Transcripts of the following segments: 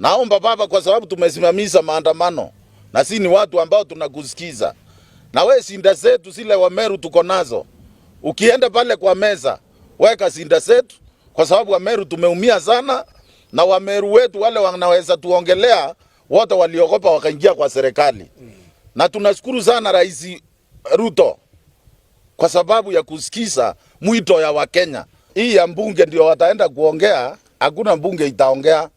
Naomba baba, kwa sababu tumesimamisha maandamano na si ni watu ambao tunakusikiza, na we shida zetu zile wa Meru tuko nazo. Ukienda pale kwa meza, weka shida zetu, kwa sababu Wameru tumeumia sana, na Wameru wetu wale wanaweza tuongelea wote waliogopa wakaingia kwa serikali. Na tunashukuru sana Rais Ruto kwa sababu ya kusikiza mwito ya Wakenya. Hii ya mbunge ndio wataenda kuongea, hakuna mbunge itaongea.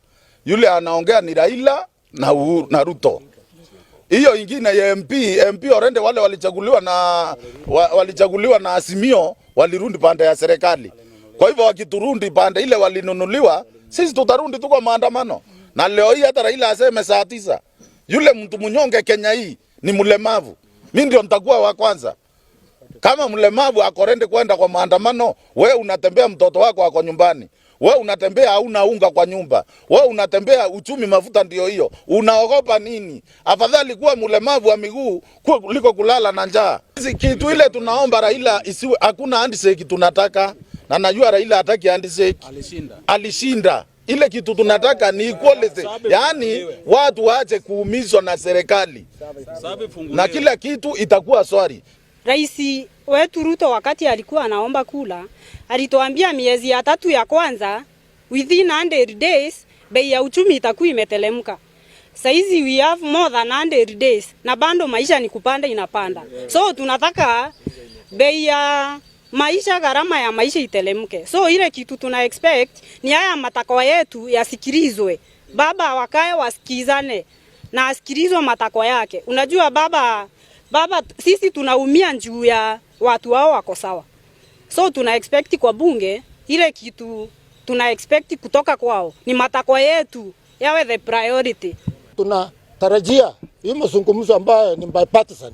Yule anaongea ni Raila na Uhuru, na Ruto. Hiyo ingine ya MP, MP already wale walichaguliwa na Azimio walirudi pande ya serikali. Kwa hivyo wakiturundi pande ile walinunuliwa, sisi tutarundi tu kwa maandamano. Na leo hii hata Raila aseme saa 9, yule mtu mnyonge Kenya hii ni mlemavu, mimi ndio nitakuwa wa kwanza. Kama mlemavu ako ready kwenda kwa maandamano, we unatembea mtoto wako ako nyumbani, we unatembea hauna unga kwa nyumba, we unatembea uchumi mafuta ndio hiyo, unaogopa nini? Afadhali kuwa mlemavu wa miguu kuliko kulala na njaa. Sisi kitu ile tunaomba Raila isiwe, hakuna handshake tunataka, na najua Raila hataki handshake. Alishinda. Alishinda. Ile kitu tunataka ni equality, yaani watu waache kuumizwa na serikali na kila kitu itakuwa shwari. Rais wetu Ruto wakati alikuwa anaomba kura alituambia miezi ya 3 ya kwanza, within 100 days, bei ya uchumi itakuwa imetelemka. Saizi we have more than 100 days na bado maisha ni kupanda inapanda. So tunataka bei ya maisha, gharama ya maisha itelemke. So ile kitu tuna expect ni haya matakwa yetu yasikilizwe. Baba wakae wasikizane na asikilizwe matakwa yake. Unajua baba, sisi tunaumia juu ya watu wao wako sawa. So tuna expect kwa bunge, ile kitu tuna expect kutoka kwao ni matakwa yetu yawe the priority. Tunatarajia hii mazungumzo ambayo ni bipartisan,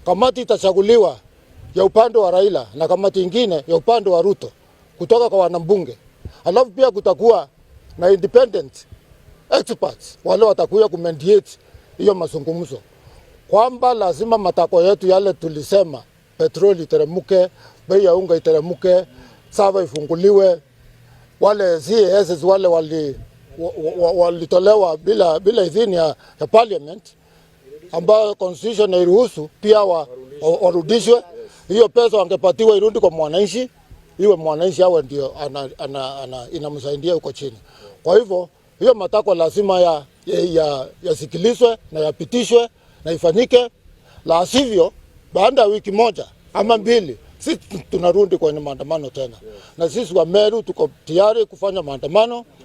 kamati itachaguliwa ya upande wa Raila na kamati ingine ya upande wa Ruto kutoka kwa wanambunge, alafu pia kutakuwa na independent experts wale watakuja kumediate hiyo mazungumzo, kwamba lazima matakwa yetu yale tulisema, petroli iteremuke, bei ya unga iteremuke, server ifunguliwe, wale CAS wale walitolewa bila idhini ya parliament ambayo constitution hairuhusu pia warudishwe. Hiyo pesa wangepatiwa irudi kwa mwananchi, iwe mwananchi awe ndio inamsaidia huko chini. Kwa hivyo hiyo matakwa lazima yasikilizwe na yapitishwe na ifanyike, la sivyo baada ya wiki moja ama mbili sisi tunarudi kwenye maandamano tena, na sisi wa Meru tuko tayari kufanya maandamano.